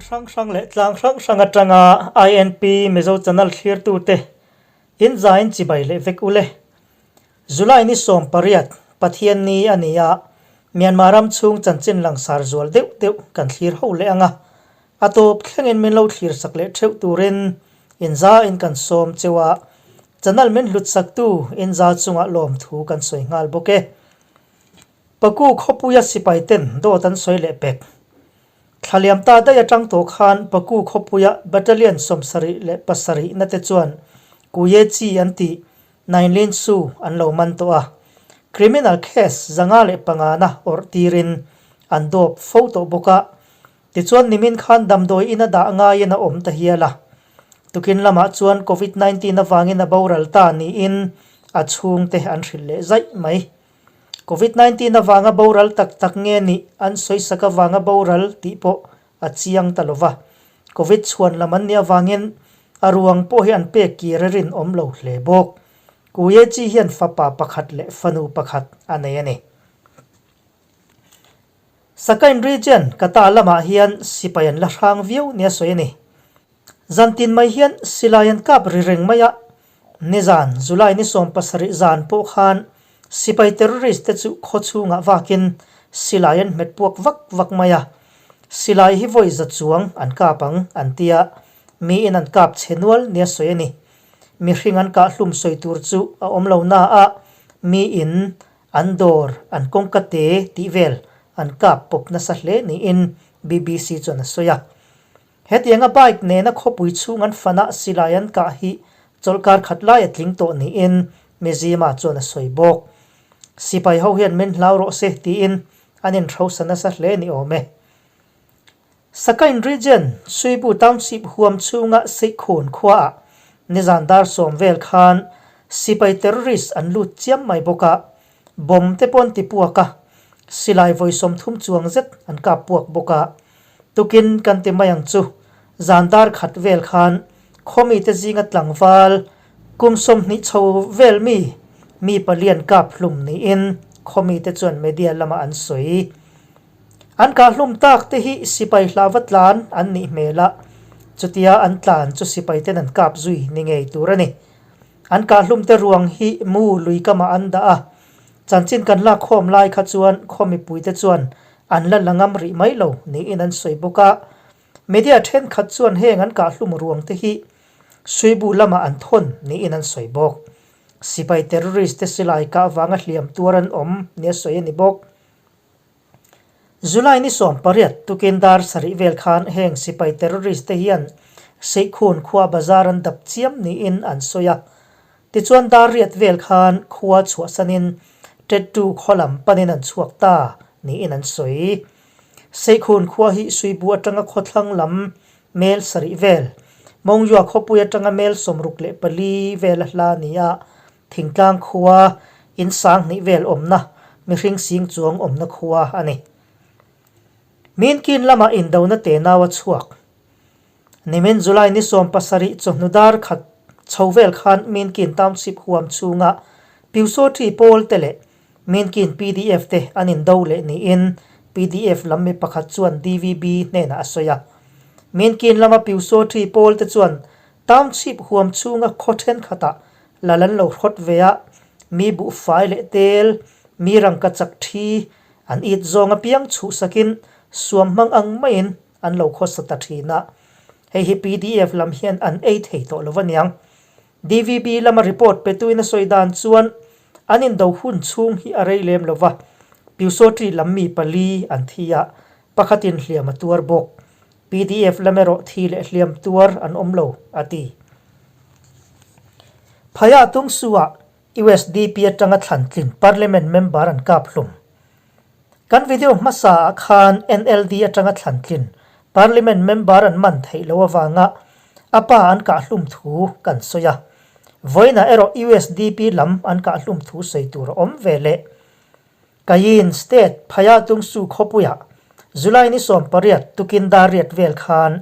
hrang hrang leh tlang hrang hrang atanga INP Mizo Channel thlirtute in zain chibai leh vek ule. July ni 18 Pathian ni a ni a, Myanmar ram chhung chanchin langsar zual deuh deuh kan thlir ho leh ang a, a tawp thlengin min lo thlir sak leh theuh turin in zain kan sawm cheu a, channel min hlut saktu in za chungah lawmthu kan sawi nghal bawk e. Paku khawpuia sipai ten dawt an sawi leh pek. Thlaliam ta daih atang tawh khan Paku khawpuia Battalion 77 na te chuan Kuye Chi an tih Nainlin Su an lo man tawh a, criminal case 505 na awrh tirin an dawp fo tawh bawk a, tichuan nimin khan damdawi ina dah ngaiin a awm ta hial a. Tukin lamah chuan Covid 19 avangin a boral ta niin a chhungte an hrilh leh zaih mai. Covid 19 avanga boral tak tak nge nih an sawisak avanga boral tih pawh a chiang ta lova, Covid chhuan lam an nih avangin a ruang pawh hi an pek kir a rinawm lo hle bawk. Kuye Chi hian fapa pakhat leh fanu pakhat a nei a ni. Sakain Region, Kata lamah hian sipai an la hrang viau nia sawi a ni. Zantin mai hian silai an kap ri reng mai a, nizan July ni 17 zan pawh khan sipai terrorist te chu khaw chhungah vakin silai an hmet puak vak vak mai a, silai hi vawi za chuang an kap ang an ti a, miin an kap chhe nual nia sawi a ni. Mihring an kah hlum sawi tur chu a awm lo na a, miin an dawr an kawngka te tih vel an kap pawp nasa hle niin BBC chuan a sawi a. Hetianga bike nena khawpui chhung an fana silai an kah hi chawlhkar khat lai a tling tawh niin Mizzima chuan a sawi bawk. Sipai ho hian min hlau rawh se tiin an inhrosa nasa hle ni awm e. Sakain Region, Suibu Township huam chhunga Seikhun khuaah nizan dar 10 vel khan sipai terrorist an lut chiam mai bawk a, bomb te pawh an ti puak a, silai vawi 30 chuang zet an kap puak bawk a. Tukin kan ti mai ang chu, zan dar khat vel khan khawmi te zinga tlangval kum 20 chho vel mi, mi palian kap hlum niin khawmi te chuan media lamah an sawi. An kah hlum tak te hi sipai hlava tlan an nih hmel a, chutia an tlan chu sipai ten an kap zui ni ngei tur a ni. An kah hlum te ruang hi mu lui kamah an dah a, chanchin kan lak khawm lai kha chuan khawmi pui te chuan an la la ngam rih mai lo niin an sawi bawk a. Media thenkhat chuan heng an kah hlum ruang te hi Suibu lamah an thawn niin an sawi bawk. Sipai terrorist te silai kah vanga hliam tuar an awm nia sawi a ni bawk. July ni 18 tukin dar 7 vel khan heng sipai terrorist te hian Seikhun khua bazar an dap chiam niin an sawi a. Tichuan dar 8 vel khan khua chhuahsanin Tettu khaw lam panin an chhuak ta niin an sawi. Seikhun khua hi Suibu atanga khawthlang lam mel 7 vel, Mongyua khawpui atanga mel 64 vel a hla a ni a, thingtlang khua in 2000 vel awmna mihring sing chuang awmna khua a ni. Minkin lamah indona tenau a chhuak. Nimin July ni 17 chawhnu dar khat chho vel khan Minkin Township huam chhunga Pyusawthi pawl te leh Minkin PDF te an indo leh niin PDF lam mi pakhat chuan DVB hnenah a sawi a. Minkin lama Pyusawthi pawl te chuan Township huam chhunga khaw thenkhatah lal an lo hrawt ve a, mi buhfai leh tel, mi rangka chak thi an it zawng apiang chhuhsakin suam hmang ang maiin an lo khawsa ta thin a, hei hi PDF lam hian an ei thei tawh lo aniang. DVB lama report petuin a sawi dan chuan an indo hun chhung hi a rei lem lo va, Pyusawthi lam mi pali an thi a, pakhatin hliam a tuar bawk. PDF lam erawh thi leh hliam tuar an awm lo, a ti. Phaya Tungsu-ah USDP atanga thlantlin Parliament member an kap hlum. Kan video hmasa ah khan NLD atanga thlantlin Parliament member an man theih lo avanga a pa an kah hlum thu kan sawi a. Vawiinah erawh USDP lam an kah hlum thu sawi tur a awm ve leh. Kayin State Phaya Tungsu khawpuiah July ni 18 tukin dar 8 vel khan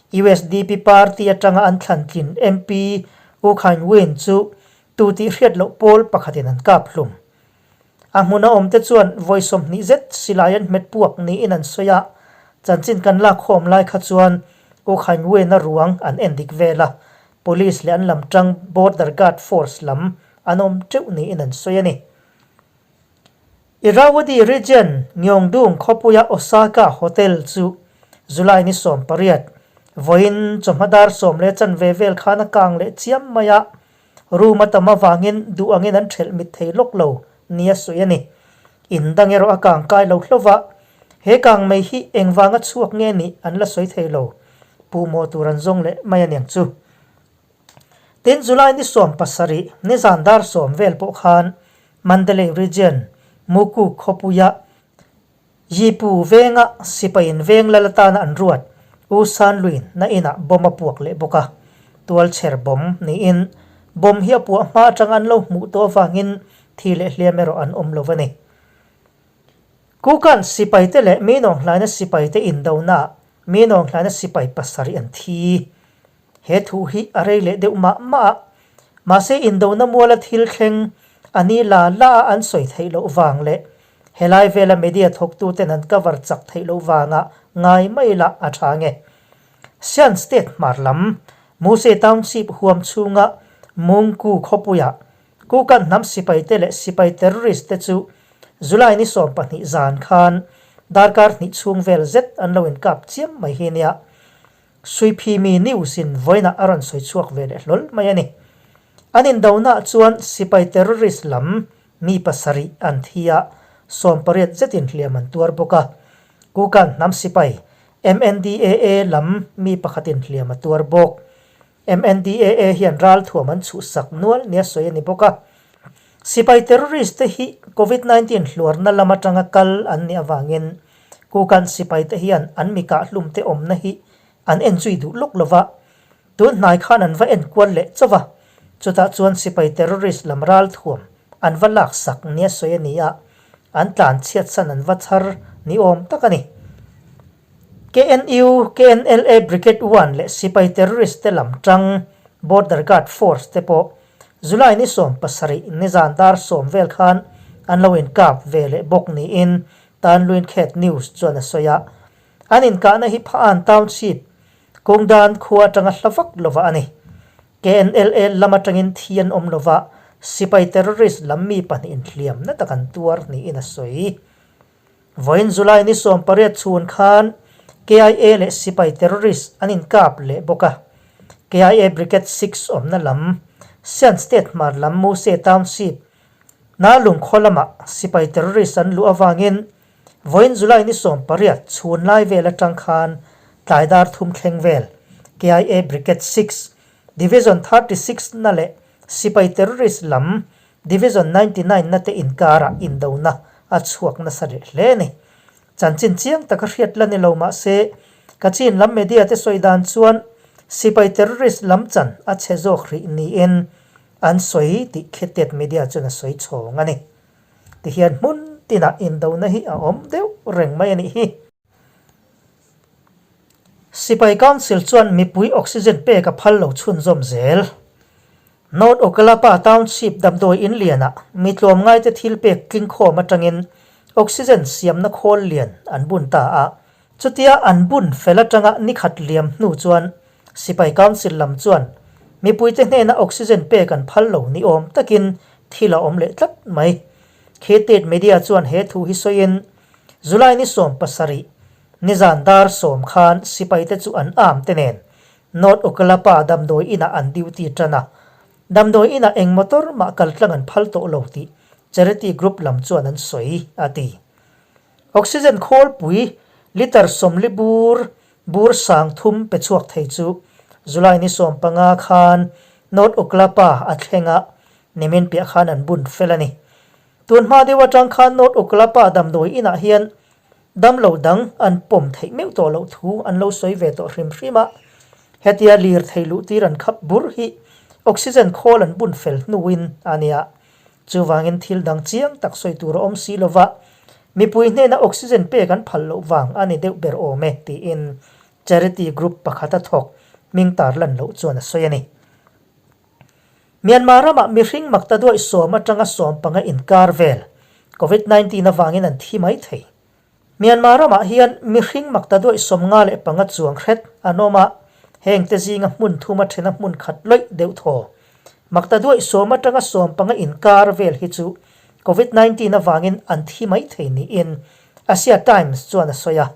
USDP party atanga an thlantlin MP U Khaing Win chu tu tih hriat loh pawl pakhatin an kap hlum. A hmun a awm te chuan vawi 20 zet silai an hmet puak niin an sawi a, Chanchin kan lak khawm lai kha chuan U Khain Win-a ruang an en dik vel a, Police leh an lam tang Border Guard Force lam an awm teuh niin an sawi a ni. Irrawaddy Region Ngyongdung khawpuia Osaka Hotel chu July ni 18, vawiin chawhma dar 10 leh chanve vel khan a kang leh chiam mai a, room a tam avangin duh angin an thelh mit thei lawk lo nia sawi a ni. In dang erawh a kang kai lo hlauh va, he kang mai hi engvanga chhuak nge nih an la sawi thei lo, puhmawh tur an zawng leh mai a niang chu. Tin, July ni 17, nizan dar 10 vel pawh khan Mandalay Region, Mukuk khawpuia Yipu venga sipaiin veng lal atana an ruat U San Luin na inah bomb a puak leh bawk a. Tualchher bomb niin bomb hi a puah hma atanga an lo hmuh tawh avangin thi leh hliam erawh an awm lo a ni. Kukan sipaite leh Minawnghlaina sipaite indonaah Minawnghlaina sipai pasarih an thi. He thu hi a rei leh deuh mah mah a, mahse indona muala thil thleng a ni la la a an sawi theih loh vang leh helai vela media thawktuten an cover chak theih loh vanga ngai mai lah a tha nge. Shan State hmar lam, Muse Township huam chhunga Mungku khawpuiah Kukan hnam sipaite leh sipai terrorist te chu July ni 12 zan khan darkar hnih chhung vel zet an lo inkap chiam mai hi nia. Suiphimi News in vawiinah a rawn sawi chhuak ve leh hlawl mai a ni. An indonaah chuan sipai terrorist lam mi pasarih an thi a, 18 zetin hliam an tuar bawk a. Kukan hnam sipai MNDAA lam mi pakhatin hliam a tuar bawk. MNDAA hian ralthuam an chhuhsak nual nia sawi a ni bawk a. Sipai terrorist te hi Covid 19 hluarna lam atanga kal an nih avangin Kukan sipai te hian an mi kahhlum te awmna hi an en zui duh lawk lova, tun hnai khan an va en kual leh chauh a, chutah chuan sipai terrorist lam ralthuam an va laksak nia sawi a ni a, an tlan chhiatsan an va chhar ni awm tak a ni. KNU, KNLA Brigade One leh sipai terrorist te lam tang Border Guard Force te pawh July ni 17 nizan dar 10 vel khan an lo inkap ve leh bawk niin Tanluin Khet News chuan a sawi a. An inkahna hi Pha-an Township, Kungdan khua atanga hla vak lova a ni. KNLA lam atangin thi an awm lova, sipai terrorist lam mi pahnih inhliamna tak an tuar niin a sawi. Vawiin July ni 18 chhun khan KIA leh sipai terrorist an inkap leh bawk a. KIA Brigade Six awmna lam, Shan State hmar lam Muse Township, Nalung khaw lamah sipai terrorist an luh avangin vawiin July ni 18 chhun lai vel atang khan tlai dar thum thleng vel KIA Brigade Six, Division 36 na leh sipai terrorist lam Division 99 na te inkarah indona a chhuak nasa leh hle a ni. Chanchin chiang taka hriat la ni lo mah se, Kachin lam media te sawi dan chuan sipai terrorist lam chan a chhe zawk rih niin an sawi tih Khitet media chuan a sawi chhawng a ni. Tihian hmun tinah indona hi a awm deuh reng mai a nih hi. Sipai Council chuan mipui oxygen pek a phal lo chhunzawm zel. North Okkalapa Township damdawi in lianah mi tlawmngaite thil pek tlingkhawm atangin oxygen siamna khawl lian an bun ta a. Chutia an bun fel atanga nikhat liam hnu chuan Sipai Council lam chuan mipuite hnena oxygen pek an phal lo ni awm takin thil a awm leh tlat mai. Khi Tet Media chuan he thu hi sawiin July ni 17, nizan dar 10 khan sipaite chu an arm te nen North Okkalapa damdawi inah an duty tan a, damdawi inah eng motor mah kaltlang an phal tawh lo tih charity group lam chuan an sawi, a ti. Oxygen khawlpui litre 40 bur bur 3000 pe chhuak thei chu July ni 15 khan North Okkalapa a thleng a, nimin piah khan an bun fel a ni. Tun hma deuh atang khan North Okkalapa damdawi inah hian Damlo dang an pawm theih meuh tawh loh thu an lo sawi ve tawh hrim hrim a, hetia lirthei luh tir an khap bur hi oxygen khawl an bun fel hnuin a nia. Chuvangin thil dang chiang tak sawi tur a awm si lova, mipui hnena oxygen pek an phal loh vang a ni deuh ber awm e tiin charity group pakhat a thawk hming tarlan loh chuan a sawi a ni. Myanmar ramah mihring makta duaih 10 atanga 15 inkar vel Covid 19 avangin an thi mai thei. Myanmar ramah hian mihring maktaduaih 55 chuang hret an awm a, hengte zinga hmun thuma thena hmun khat lawih deuh thaw. Maktaduaih sawm atanga 15 inkar vel hi chu Covid 19 avangin an thi mai thei niin Asia Times chuan a sawi a.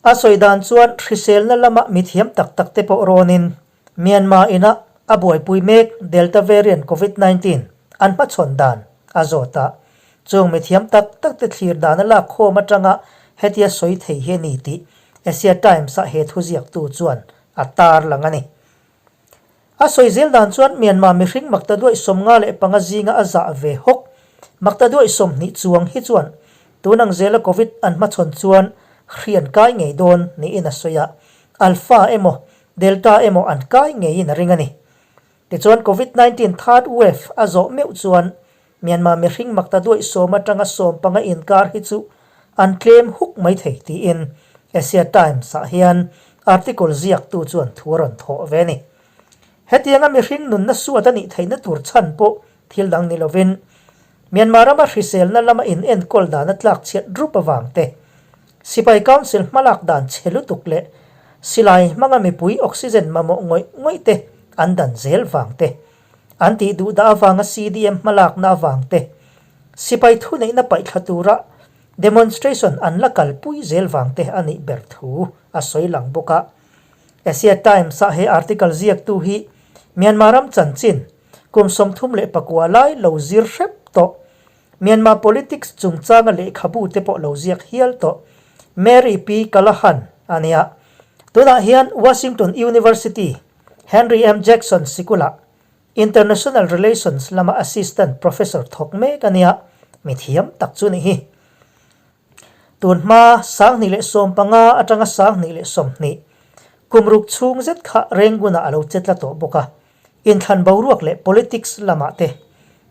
A sawi dan chuan hriselna lama mithiam tak tak te pawh rawnin Myanmar ina a buaipui mek Delta variant Covid 19 an hmachhawn dan a zawt a. Chung mithiam tak tak te thlir dan a lak khawm atanga hetia sawi thei hi a ni tih Asia Times-a he thuziaktu chuan a tarlang a ni. A sawi zel dan chuan Myanmar mihring maktaduaih 55 zinga a zah ve hawk. Maktaduaih 20 chuang hi chuan tun ang zela Covid an hmachhawn chuan hri an kai ngei dawn niin a sawi a, Alpha emaw Delta emaw an kai ngeiin a ring a ni. Tichuan Covid 19 third wave a zawh meuh chuan Myanmar mihring maktaduaih sawm atanga 15 inkar hi chu an tlem huk mai thei tiin Asia Times-ah hian article ziaktu chuan thu a rawn thawh ve a ni. Hetianga mihring nunna suat a nih theihna tur chhan pawh thil dang ni lovin Myanmar rama hriselna lama inenkawl dan a tlak chhiat rup avang te, Sipai Council hmalak dan chhe lutuk leh silai hmanga mipui oxygen mamawh ngawih ngawih te an dan zel vang te, An tih duh dah avanga CDM hmalakna avang te, sipai thuneihna paihthla tura demonstration an la kalpui zel vang te a nih ber thu a sawi lang bawk a. Asia Times-a he article ziaktu hi Myanmar ram chanchin kum 39 lai lo zir hrep tawh, Myanmar politics chungchanga lehkhabu te pawh lo ziak hial tawh Mary P. Callahan a nia. Tunah hian Washington University Henry M. Jackson sikulah International Relations lama Assistant Professor thawk mek a nia, mi thiam tak chu nih hi. Tun hma 2015 atanga 2020 kum ruk chhung zet kha Rangoon-ah a lo che tla tawh bawk a, inthlan boruak leh politics lamah te,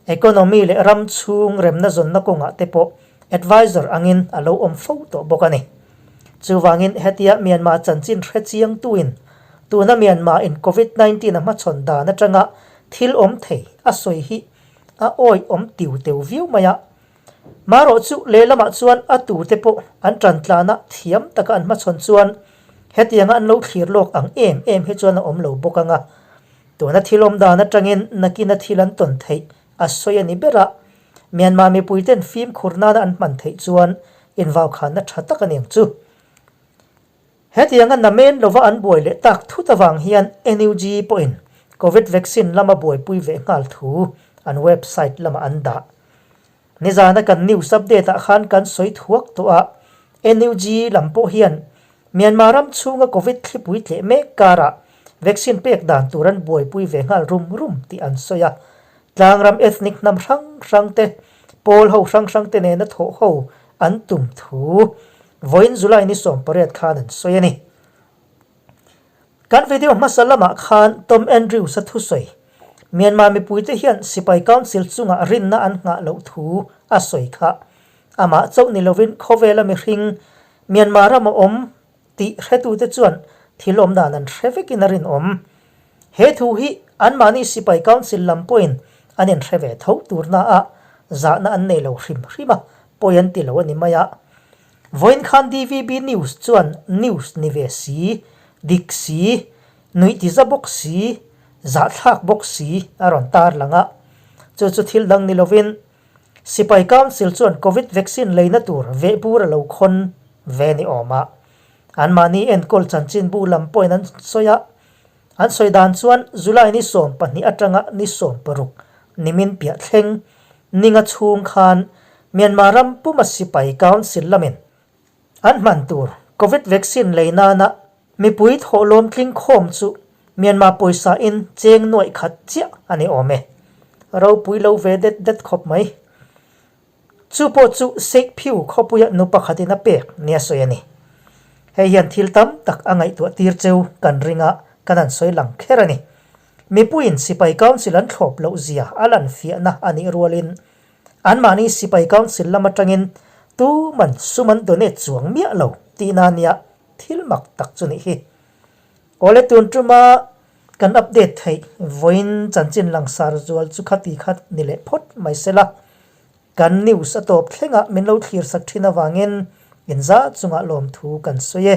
economy leh ram chhung remna zawnna kawngah te pawh advisor angin a lo awm fo tawh bawk a ni. Chuvangin hetia Myanmar chanchin hre chiangtuin tuna Myanmar in Covid 19 a hmachhawn dan atanga thil awm thei a sawi hi a awi awm tiu teu viau mai a. Marawh chu lehlamah chuan a tute pawh an tan tlana thiam taka an hmachhawn chuan hetianga an lo thlir lawk ang em em hi chuan a awm lo bawk ang a. Tuna thil awm dan atangin nakina thil an tawn theih a sawi a ni ber a. Myanmar mipuiten fimkhur nana an hman theih chuan invaukhanna tha tak a ni ang chu. Hetianga namen lova an buai leh tak thut avang hian NUG pawhin Covid vaccine lama buaipui ve nghal thu an website lamah an dah. Nizana kan news update ah khan kan sawi thuak tawh a, NUG lam pawh hian Myanmar ram chhunga Covid thlipui tleh mek karah vaccine pek dan tur an buaipui ve nghal rum rum tih an sawi a. Tlangram ethnic hnam hrang hrang te, pawl ho hrang hrang te nena thawh ho an tum thu vawiin July ni 18 khan an sawi a ni. Kan video hmasa lamah khan Tom Andrews-a thusawi, Myanmar mipuite hian Sipai Council chungah rinna an nghah loh thu a sawi kha. Amah chauh ni lovin khawvela mihring Myanmar rama awm tih hretute chuan thil awm dan an hre vekin a rinawm. He thu hi anmahni Sipai Council lam pawhin an inhre ve tho turna ah zahna an nei lo hrim hrim a, pawi an ti lo a ni mai a. Vawiin khan DVB News chuan news ni ve si, dik si, nuih ti za bawk si, zahthlak bawk si a rawn tarlang a. Chu chu thil dang ni lovin Sipai Council chuan Covid vaccine leina tur vehbur a lo khawn ve ni awm a. Anmahni enkawl chanchinbu lam pawhin an sawi a. An sawi dan chuan July ni 12 atanga ni 16 nimin piah thleng ninga chhung khan Myanmar ram puma Sipai Council lamin An hman tur Covid vaccine lei nana mipui thawhlawm tling khawm chu Myanmar pawisa in cheng nuaih khat chiah a ni awm e. Ropui lo ve det det khawp mai. Chu pawh chu Seik Phiu khawpuia nu pakhatin a pek nia sawi a ni. Hei hian thil tam tak a ngaihtuah tir cheu kan ringa kan han sawi lang kher a ni. Mipuiin Sipai Council an thlawp loh zia a lan fiahna a nih rualin Anmahni Sipai Council lam atangin tuman sum an donate chuang miah lo tihna nia thil mak tak chu nih hi. Awle tun tuma kan update theih vawiin chanchin langsar zual chu khati kha ni leh phawt mai sela. Kan news a tawp thlengah min lo thlir sak thin avangin. Inzah chungah lawmthu kan sawi e.